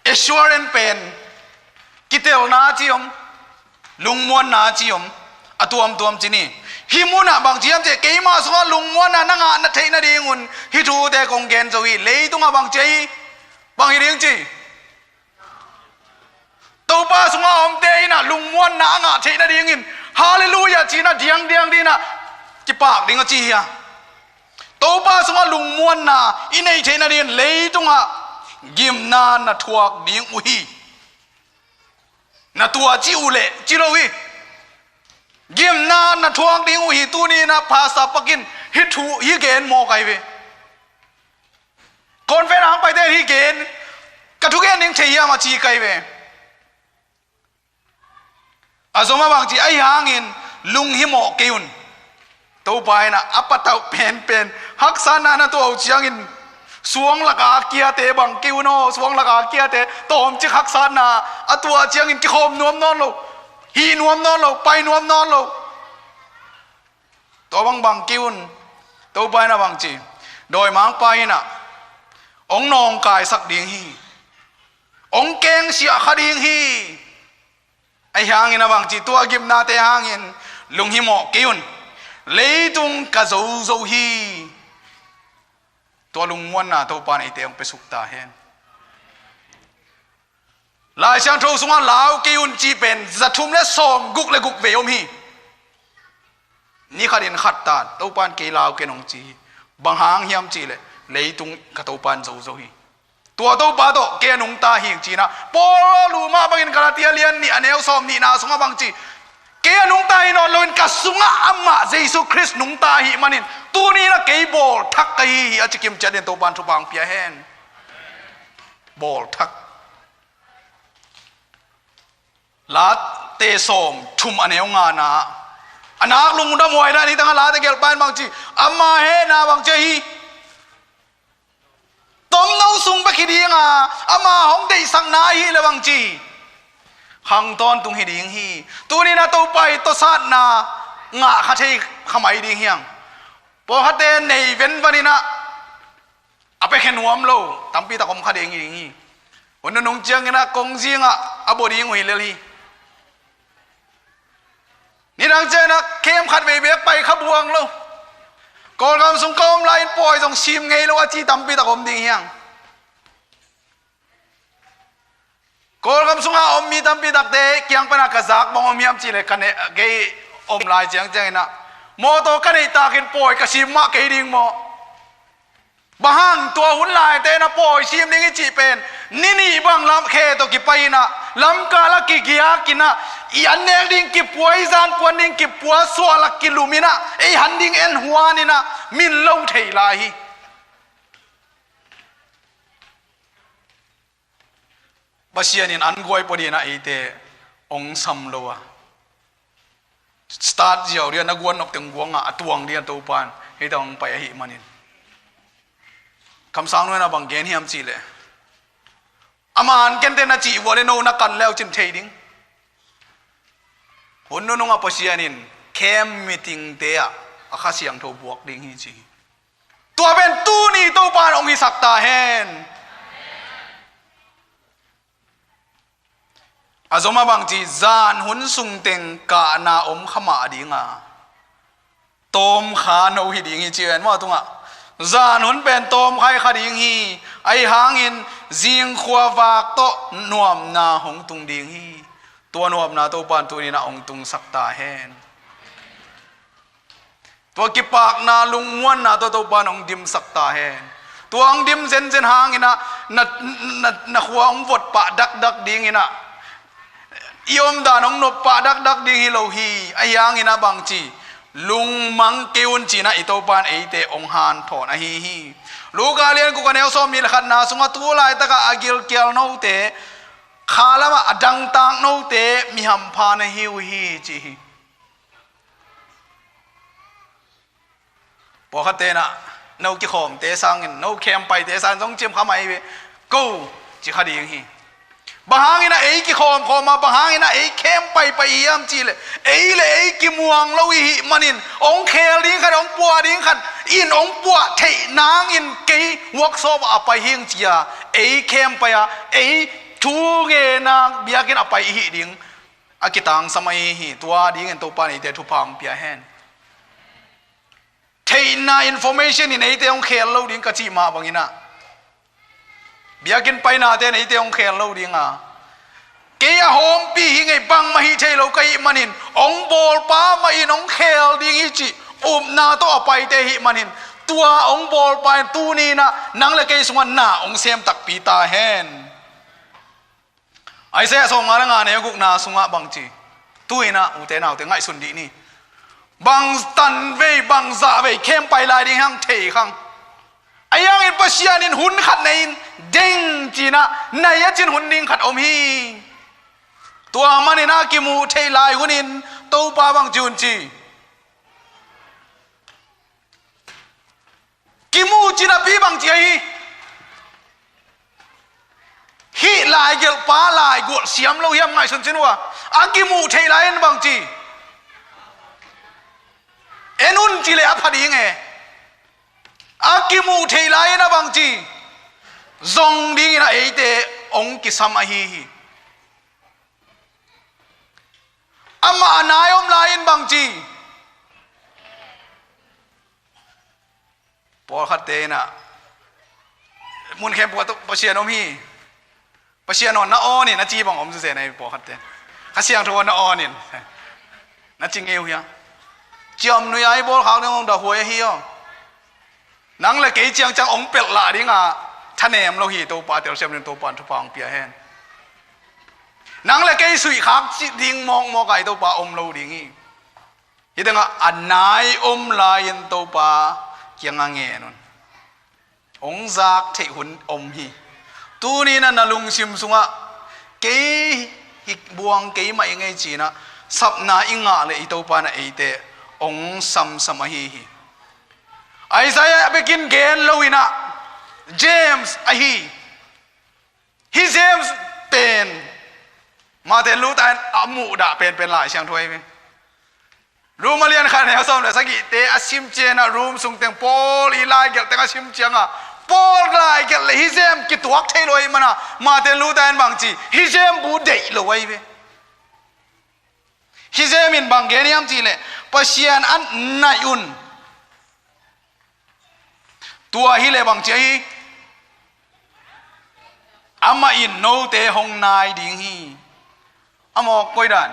assurance pen kitelna a ci om, lungmuanna a ci om, a tuamtuam ci ni. Hih munah bang ci hiam cih leh, keima sungah lungmuanna na ngah na theih nadingun hih thute kong gen zo hi. Leitungah bang ci ahi, bang hi ding ci. Topa sungah a omte in a lungmuanna a ngah theih nadingin, Halleluiah ci in a diangdiang ding in a kipak ding a ci hi a. Topa sungah lungmuanna i neih theih nadingin leitungah gimna na thuak ding uh hi. Na tuah ci uh leh ci lo hi. Gimna na thuak ding uh hi. Tuni in a pastor pakin hih thu, hih gen mawk ahi ve. Conference hang paite in hih gen, ka thugen ding thei hiam a ci kei ve. A zom a bang ci, ahi hangin lunghimawh kei un. Topa in a, a patauh penpen haksatna na tuah uh ciangin, suang laka kiate bang kei un aw, suang laka kiate tawmcik haksatna a tuah ciangin kikhawm nuam nawn lo, hih nuam nawn lo, pai nuam nawn lo. Tua bangbang kei un. Topa in a bang ci, dawimangpa in a hong nawngkaisak ding hi. Hong kengsiah kha ding hi. Ahi hangin a bang ci, tua gimnate hangin lunghimawh kei un. Leitung ka zozo hi. Tua lungmuanna Topa in eite hong piasuk ta hen. Lai Siangtho sungah lau kei un cih pen za thum le sawm guk le guk vei om hi. Ni khatin khat tan Topa in kei lau ken hong ci hi. Bang hang hiam cih leh leitung ka Topa in zozo hi. Tua Topa tawh kei a nungta hi ci in a, Paul a lu mah bangin Galatia lian nih a neu sawm nihna sungah bang ci, kei a nungta hi nawn loin ka sungah amah Jesu Khrist nungta ahih manin tuni in a kei bawlthak ka hi hi a ci kimciat in Topa in thupha hong pia hen. Bawlthak. Late sawm thum a neu ngana, a nak lungdam huai dan hi tangah Late gelhpa in bang ci, ama hehna bang ci ahi, tomno sung bek hi ding a, ama hong deihsakna ahi leh bang ci, khang tawntung hi ding hi. Tuni in a Topa i tawsatna ngah kha thei kha mai ding hi hang. Pawlkhatte nei venvan in a, a piakhia nuam lo tampi tak om kha ding hi ding hi. Hun nunung ciangin a kongzing ah a bua ding uh hi lel hi. Nidang ciangin a camp khat vei beek pai kha buang lo. Kawlgam sung ka om lai-in pawi zong sim ngei lo a ci tampi tak om ding hi hang. Kawlgam sungah a om mi tampi takte kiang pana ka zak bang om hiam cihleh ka ne, kei om lai ciangciang inah mawtaw ka neih takin pawi ka sim mah kei ding maw? Bang hang tua hun laite na pawi sim ding i cih pen ni nih bang lam khe tawh kipai inah lamkal a kigiak inah i an nek ding kipua, i zan puan ding kipua, sual a kilum inah ei han ding en huan inah min lo thei lai hi. Pasian in an guai pua dinah eite ong sam lo a, start ziau dia na guan nop teng guangah a tuang dia Topan eite ong pai ahih manin. Kamsang nuai na bang gen hiam cihleh, a man kente na cih vua le no na kan leu cin thei ding. Hun nunungah Pasian in camp meeting te ah a Kha Siangtho buak ding hi ci hi. Tua pen tuni Topan ong hisak ta hen. A zom a bangci zan hun sungteng kahna om kha mah dinga tawmkha no hi ding hi ci ven maw tungah. Zan hun pen tawmkha i kha ding hi. Ahi hangin zingkhua vak tawh nuamna hong tung ding hi. Tua nuamna Topan tuninah hong tungsak ta hen. Tua kipakna lungmuanna tua Topa nong dimsak ta hen. Tua hong dim zenzen hanginah na, na, na khua hong vot pah dakdak dinginah i omdan hong nop pah dakdak ding hi lo hi. Ahi hanginah bangci lungmang kei un cinah i Topan eite hong hanthawn ahi hi. Luka lian kuk a neu sawm nih le khatna sungah tu laitakah a gilkial note, khalamah a dangtak note mi hampha na hi uh hi ci hi. Pawlkhat tenah no kikhawmte sangin no khempite sangin zong cim kha mai ve ko ci kha ding hi. Bang hanginah ei kikhawmkhawm a, bang hanginah ei khempaipai hiam cihleh ei le ei kimuang lo i hih manin hong khel ding khat, hong puah ding khat in hong puah theih nangin kei workshop a pai hing cia ei khempai a ei thu ngenak biakinn a pai i hih ding a kitangsam ahi hi. Tua dingin Topa in eite thupha hong pia hen. Theihna information in eite hong khel lo ding ka cih mah banginah biakinn painate in eite hong khel lo dinga kei a hawmpi hi ngei bangmah hih thei lo ka hih manin hong bawlpa mah in hong khel ding hi cih upna tawh a paite hih manin tua hong bawlpa in tuninah nang le kei sungah na hong sem takpi ta hen. Isaiah sawmnga le nga neu gukna sungah bangci, tuinah ute naute ngaihsun dih ni. Bang tanvei bang zahvei khempai lai ding hang thei khang. Ahi hangin Pasian in hun khat nei in deng cinah nai a cin hun ding khat om hi. Tua maninah kimuh theih lai hunin Topa bangci hun ci. Kimuh cinapi bangci ahi. Hih laigelhpa laigualh siam lo hiam ngaihsun cin uh a, a kimuh theih lai-in bangci en un cileh a pha ding e. A kimuh theih lai-in a bangci zong dingin a eite hong kisam ahi hi. Amah a nai om lai-in bangci pawlkhatte inah mun khempeuh ah Pasian om hi. Pasian aw na awn in a ci bang om zuzena hi pawlkhatte. Kha Siangtho aw na awn in na ci ngei uh hia? Ciamnuih a i bawlkhak ding hong dahhuai ahi aw. Nang le kei ciangciang hong pelh lah dinga thanem lo hi. Topa telsiam ding Topa in thupha hong pia hen. Nang le kei suihkhak cih ding mawkmawk a i Topa om lo ding hi. Hih tengah a nai om lai-in Topa kiangah ngen un. Hong zak theih hun om hi. Tuninah na lungsim sungah kei hih buang kei mah i ngei cinah sapna i ngah le i Topa na eite hong samsam ahi hi. Isaiah bekin gen loinah James ahi. Hih James pen Matthai, Luka in a muhdah penpen Lai Siangtho ahi ve. Rom a lian khat neu sawm le sagihte a sim ciangah Rom sungteng Paul i laigelhteng a sim ciangah Paul laigelh le hih James kituak thei lo ahi mana Matthai, Luka in bangci hih James bu deih lo ahi ve. Hih James in bang gen hiam cihleh Pasian an naih un. Tua hileh bangci ahi? Amah in note hong nai ding hi. A mawk koi dan?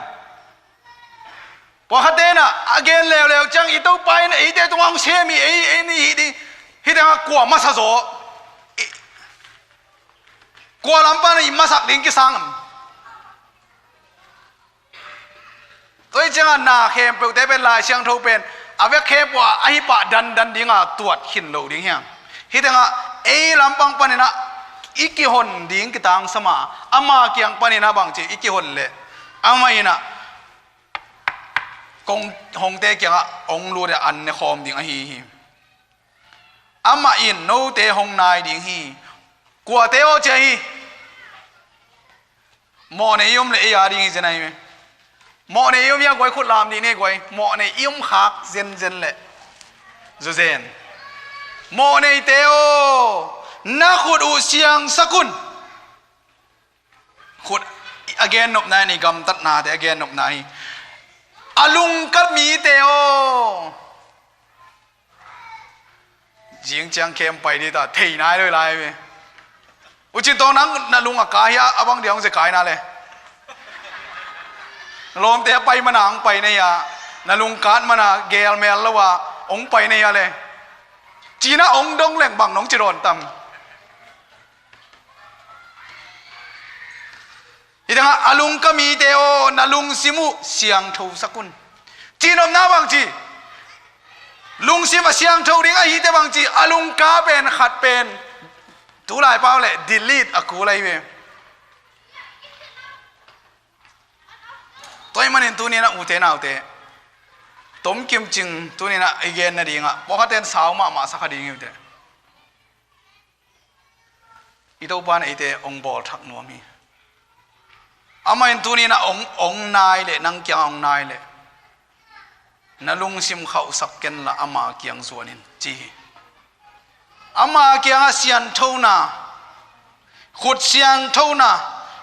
Pawlkhatte in ah a gen leuleu ciang i Topa in eite tungah hong sem hi, ei, ei ni hi ding. Hih tengah kua masa zaw? I, kua lam pan i masak ding kisang? Tua hi ciangah na khempeuhte pen Lai Siangtho pen a vek khempeuh ah a hi pah dandan dingah tuat khin lo ding hiam? Hih tengah ei lampang panin ah i kihon ding kitangsam a, ama kiang panin ah bangci i kihon leh amah in ah kong hongte kiangah hong lut a an ne khawm ding ahi hi. Amah in note hong nai ding hi. Kuate aw cia hi. Mawhnei i om le ei a ding hi zen ahi me. Mawhnei i om hia guai, khut lam dih ni guai. Mawhnei i om khak zenzen le zuzen. Mawhneite aw, na khut uh siangsak un. Khut a gennopna in i gamtatnate a gennopna hi. A lungka mite aw. Zing ciang khem pai dih ta, thei nai lo lai ve. U Cin Tawng, nang na lung a ka hia, a bang dia hong zia kai na le. Lawmte a pai mana hong pai na hia, na lung kat mana gelmel lo a hong pai na hia le. Cina hong dong leng bang nong ci dawn tam? Hih tengah a lungka mite aw, na lungsim uh siangtho sak un. Cihnopna bangci, lungsim a siangtho ding ahite bangci, a lungka pen khat pen tulai pau le delete a kul ahi ve. Tua ahih manin tuni in ah ute naute, tomkim cing tuni in ah i gen nadingah pawlkhatte in sau mahmah sa kha ding hi ute. I Topa in eite hong bawlthak nuam hi. Amah in tuni in ah hong, hong nai leh, nang kiang hong nai leh, na lungsim khauhsak ken la ama kiang zuan in ci hi. Ama kiangah sianthona, khut sianthona,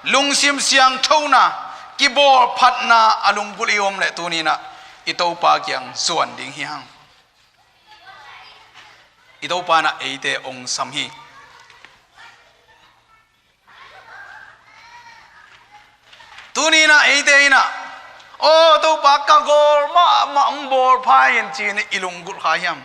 lungsim sianthona, kibawlphatna a lunggulh i om leh tuni in ah i Topa kiang zuan ding hi hang. I Topa in ah eite hong sam hi. Tuni in ah eite in ah, aw Topa, ka gawl mahmah hong bawlpha in ci-in i lunggulh kha hiam?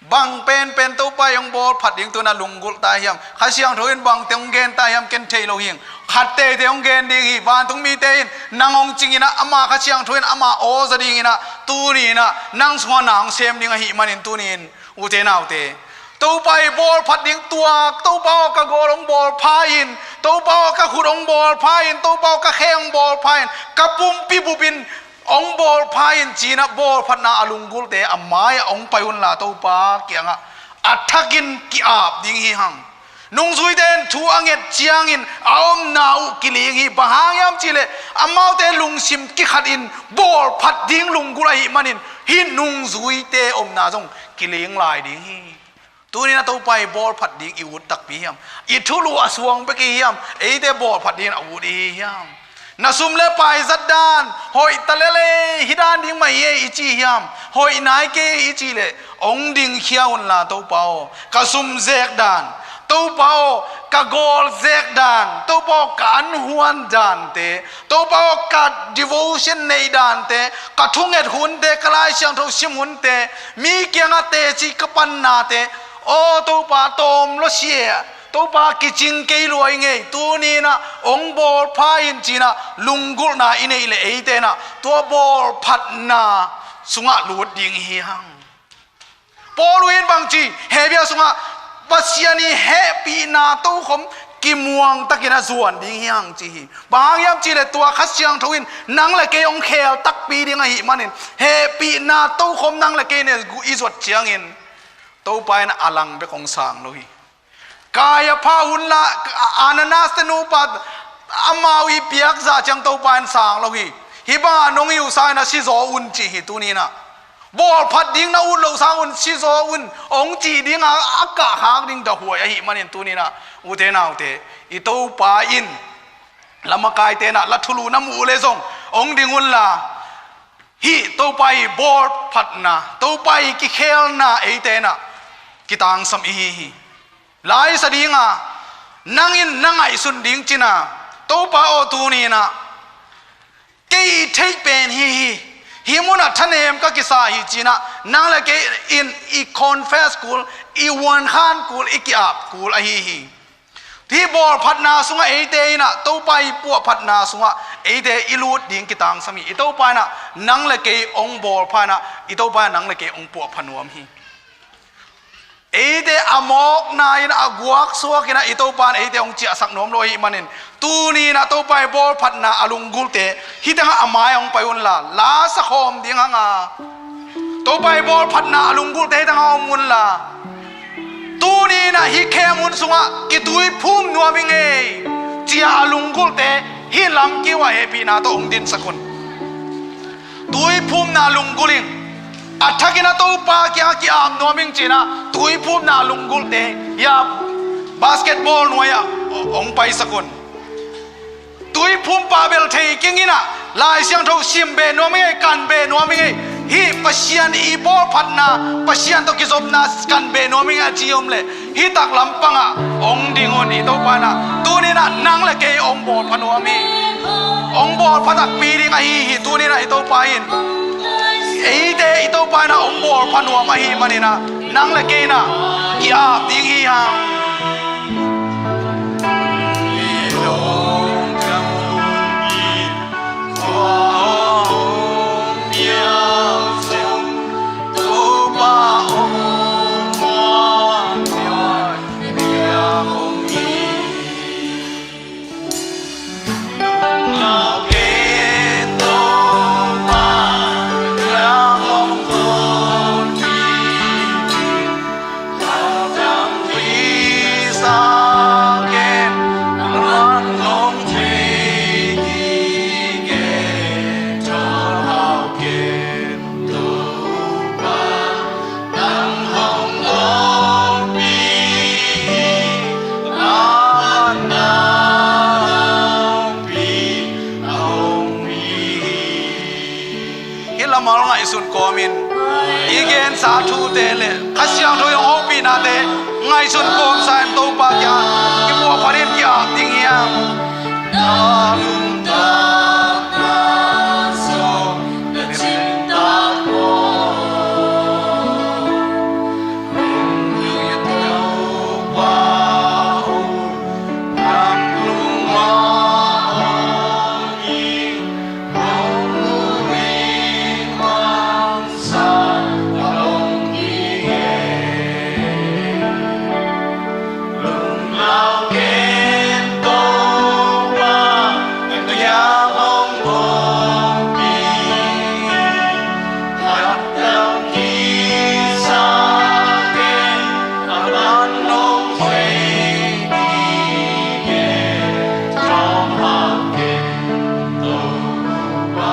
Bang penpen Topa i hong bawlphat ding tuna lunggulh ta hiam? Kha Siangtho in bangte hong gen ta hiam, ken thei lo hing. Khat teitei hong gen ding hi. Vantung mite in nang hong cing in ah, ama Kha Siangtho in ama aw za ding in ah, tuni in ah nang sungah na hong sem ding ahih manin tuni in ute naute, Topa i bawlphat ding tuak, Topa aw ka gawl hong bawlpha in, Topa aw ka khut hong bawlpha in, Topa aw ka khe hong bawlpha in, ka pumpi bupin hong bawlpha in ci-in ah bawlphatna a lunggulhte a mai-ah hong pai unla Topa kiangah a thakin ki-ap ding hi hang. Nungzuite in thu a nget ciangin a omna uh kiling hi. Bang hang hiam cihleh amaute lungsim kikhatin bawlphat ding lunggulh ahih manin hih nungzuite omna zong kiling lai ding hi. Tuni in ah Topa i bawlphat ding i ut takpi hiam? I thulu a suang bek i hiam? Eite bawlphat dingin a ut i hi hiam? Na sum le pai zat dan hoih ta lel ei, hih dan ding mah hi ei i ci hiam? Hoih nai kei i cih leh hong dingkhia unla Topa aw, ka sum zek dan, Topa aw ka gawl zek dan, Topa aw ka an huan dante, Topa aw ka devotion neih dante, ka thunget hunte, ka Lai Siangtho sim hunte, mi kiangah teci ka pannate, aw Topa tawm lua si e, Topa kicing kei lua i ngei, tuni in ah hong bawlpha in ci-in ah lunggulhna i neih leh eite in ah tua bawlphatna sungah lut ding hi hang. Paul in bangci, Hebru sungah Pasian i hehpihna tokhom kimuang takin a zuan ding hi hang ci hi. Bang hang hiam cihleh tua Kha Siangtho in nang le kei hong khel takpi ding ahih manin hehpihna tokhom nang le kei ne i zuat ciangin Topa in a lang bek hong sang lo hi. Kaiapha hun la, Ananias te nupa, amau i piak zah ciang Topa in sang lo hi. Hih bangah nong i uh sangin a sizaw un ci hi tuni in ah. Bawlphat ding na ut loh sang un sizaw un hong cih ding a, a kahkhak ding dahuai ahih manin tuni in ah. Ute naute, i Topa in lamakaite in ah la thulu na muh uh leh zong hong ding unla. Hih Topa i bawlphatna, Topa i kikhelna eite in ah kitangsam i hi hi. Laisa dinga nang in na ngaihsun ding cina, Topa aw, tuni inah kei i theih pen hi hi, hih munah thanem ka kisa hi cinah nang le kei in i confess kul, i vuankhan kul, i ki-ap kul ahi hi. Hih bawlphatna sungah eite inah Topa i puahphatna sungah eite i lut ding kitangsam hi. I Topa inah nang le kei hong bawlpha inah i Topa inah nang le kei hong puahpha nuam hi. Eite a mawkna in a guaksuak inah i Topa in eite hong ciahsak nuam lo ahih manin, tuni inah Topa i bawlphatna a lunggulte hih tengah a mai hong pai unla, la sakhawm ding hanga. Topa i bawlphatna a lunggulte hih tengah hong unla, tuni inah hih khem hun sungah kituiphum nuam ing ei, cia a lunggulte hih lamkiu ah hehpihna tawh hong dinsak un. Tuiphumna lunggulh ing. A thakin a Topa kiang a ki-ap nuam ing cinah tuiphumna lunggulhte hia basketball nuai-ah hong paisak un. Tuiphum pah bel thei keng inah Lai Siangtho sim beh nuam ing ei, kan beh nuam ing ei. Hih Pasian i bawlphatna, Pasian tawh kizopna kan beh nuam ing ei a ci om leh, hih taklam pangah hong ding un. I Topa inah tuni inah nang le kei hong bawlpha nuam hi. Hong bawlpha takpi ding ahi hi. Tuni inah i Topa in eite i Topa inah hong bawlpha nuam ahih maninah nang le kei inah ki-ap ding hi hang. Hih lamal ngaihsun kawmin i gensa thute le Kha Siangtho i hong hopihnate ngaihsun kawmsa in Topa kiang kipuahphat in ki-ap ding hiam?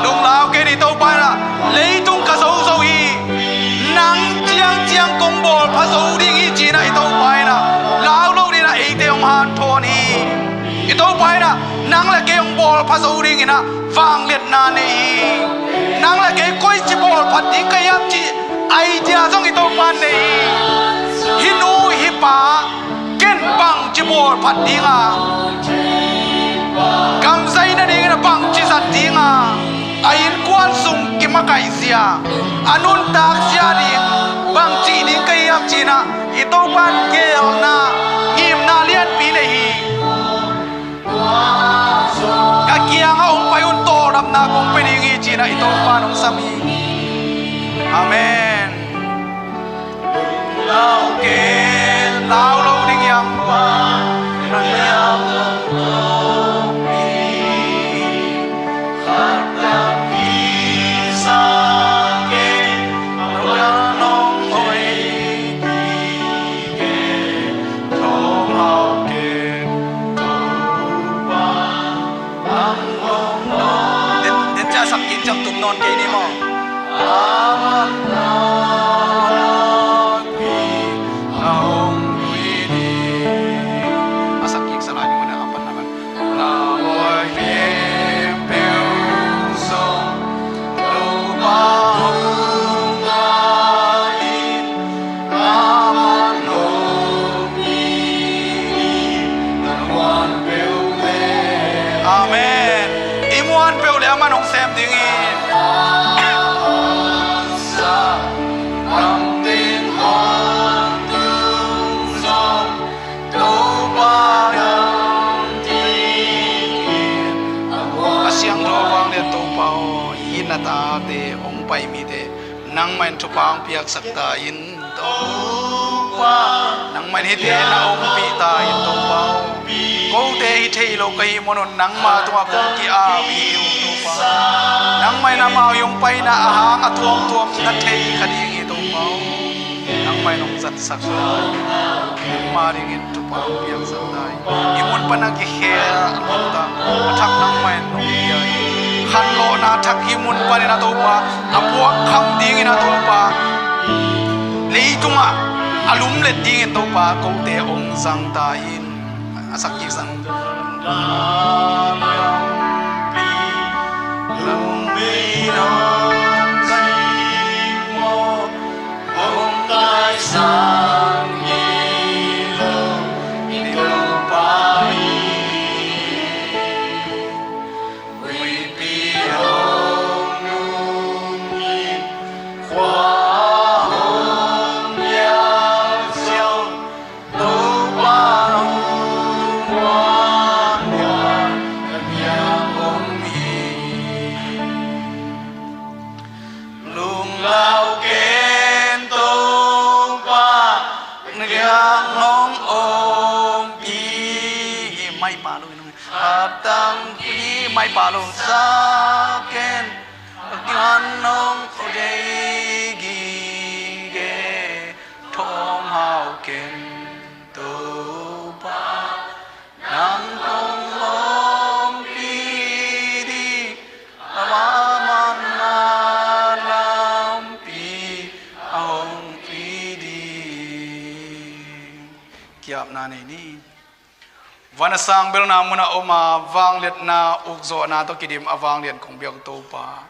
Lunglau ken, i Topa inah leitung ka zozo hi. Nang ciangciang kong bawlpha zo ding hi cinah i Topa inah lau lo dinah eite hong hanthawn hi. I Topa inah nang le kei hong bawlpha zo dinginah vangliatna nei hi. Nang le kei koici bawlphat ding ka hiam cih idea zong i Topa in nei hi. Hih nu hih pa ken bangci bawlphat dinga, gamzaina dingin a bangci zat dinga, a innkuan sung kimakaihzia, a nuntakzia ding bangci ding ka hiam cinah i Topa in geelna, ngimna lianpi nei hi. Ka kiangah hong pai un, tawldamna kong pia ding hi cinah i Topa in hong sam hi. Amen. Lau ken, lau lo ding hiam? Den, den cia sak kik ciang tum nawn kei ni maw? A sak kik sa lai ni maw, a pan na pan. Amen. I muan peuh le a man hong sem ding hi. A siangtho vanglian Topa aw, i na tate hong pai mite nangmah in thupha hong piaksak ta in, Topa. Nangmah in hihte na ompih ta in, Topa aw. Kote hi thei lo ka hih manun nangmah tungah kong ki-ap hi uh, Topa. Nangmah in amau hong paina a hang a tuamtuam na thei kha ding hi, Topa aw. Nangmah in hong zatsak ta in, nangmah dingin thupha hong piaksak ta in. Hih mun pan a kikhel a lungtang a thak nangmah in hong pia in. Khanlawhna thak hih mun panin a Topa a puak kham dingin a Topa, leitungah a lumlet dingin Topa kote hong zang ta in. A sak kik zang. Lunglau ken Topa, na kiang hong ompi. Mai pa lo, hatang pi mai pa lo sa ken, na kiang hong o dei gige, thawm hau ken Topa. Nang kong ompih ding, a man a lampi a hong pia ding. Kiapna nei ni. Van a sang belna mun a om a, vangliatna ukzawhna tawh kidim a vanglian kong biak Topa,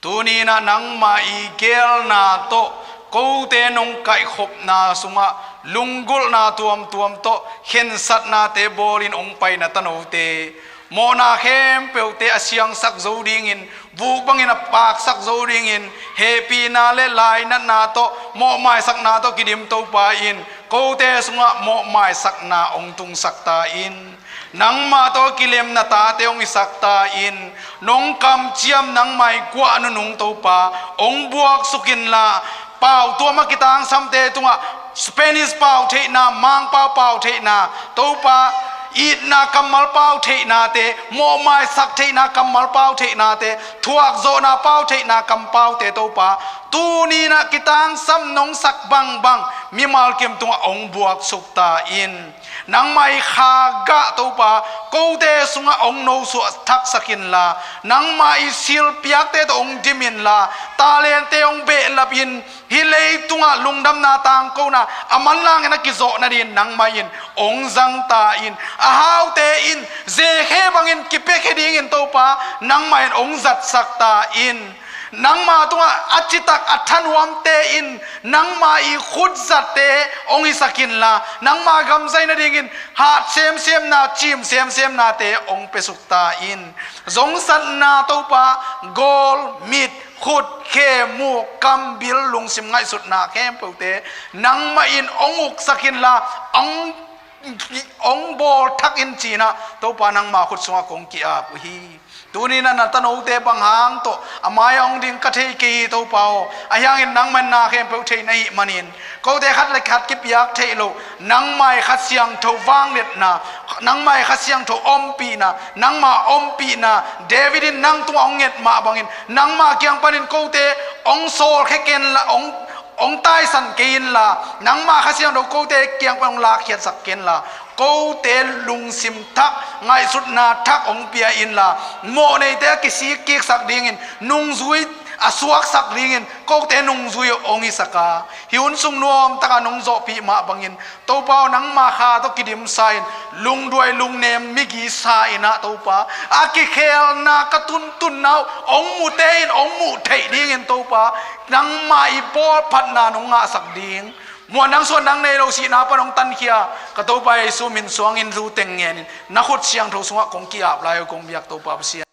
tuni in ah nangmah i geelna tawh kote nong kaihkhopna sungah lunggulhna tuamtuam tawh khensatnate bawlin hong paina tanote mawhna khempeuhte a siangsak zo dingin, vuk bangin a paksak zo dingin, hehpihna le lainatna tawh, mawhmaisakna tawh kidim Topa in kote sungah mawhmaisakna hong tungsak ta in. Nangmah tawh kilem na tate hong hisak ta in. Nong kamciam nangmah i guah nunung Topa hong buaksuk inla, pau tuam a kitangsamte tungah Spanish pau theihna, Mangpau pau theihna, Topa, itna kammal pau theihnate, mawhmaisak theihna kammal pau theihnate, thuakzawhna pau theihna kampaute Topa, tuni in ah kitangsam nong sak bangbang mimal kim tungah hong buaksuk ta in. Nangmah i kha gah Topa, kote sungah hong nosuah thaksak inla, nangmah i silpiakte tawh hong dim inla, talente hong behlap in, hih leitungah lungdamna tangkona a manlangin a kizawh nadingin nangmah in hong zang ta in. A haute in zekhe bangin kipiakhia dingin Topa, nangmah in hong zatsak ta in. Nangmah tungah a citak a thanuamte in nangmah i khutzatte hong hisak inla, nangmah gamzai nadingin hat semsemna, cim semsemnate hong piasuk ta in. Zongsatna Topa, gawl, mit, khut, khe, muk, kam, bil, lungsim, ngaihsutna khempeuhte nangmah in hong uksak inla, hong hong bawl thak in ci-in ah Topa nangmah khut sungah kong ki-ap uh hi. Tuni in ah na tanote bang hang tawh a mai-ah hong ding ka thei kei hi Topa aw. Ahi hangin nangmah in na khempeuh thei na hih manin, kote khat le khat kipiak theih loh, nangmah i Kha Siangtho vangliatna, nangmah i Kha Siangtho ompihna, nangmah ompihna, David in nang tungah hong nget mah bangin nangmah kiang panin kote hong sawlkhia kenla, hong hong taisan kei inla, nangmah Kha Siangtho kote kiang pan hong lakkhiatsak kei inla, kote lungsim thak, ngaihsutna thak hong pia inla, mawhneite a kisikkiksak dingin, nungzui a suaksak dingin, kote nungzui hong hisak a, hih hun sung nuamtaka nong zawhpih mah bangin, Topa aw, nangmah kha tawh kidimsa in, lungduai lungnem migi sa in ah Topa, a kikhelna ka tuntunna uh hong mute in hong muh theih dingin Topa, nangmah i bawlphatna nong ngahsak ding Muan nang suan nang nei lo sihna pan hong tankhia ka Topa Jesu min suangin lu teng ngenin na khut siangtho sungah kong ki-ap lai uh kong biak Topa Pasian.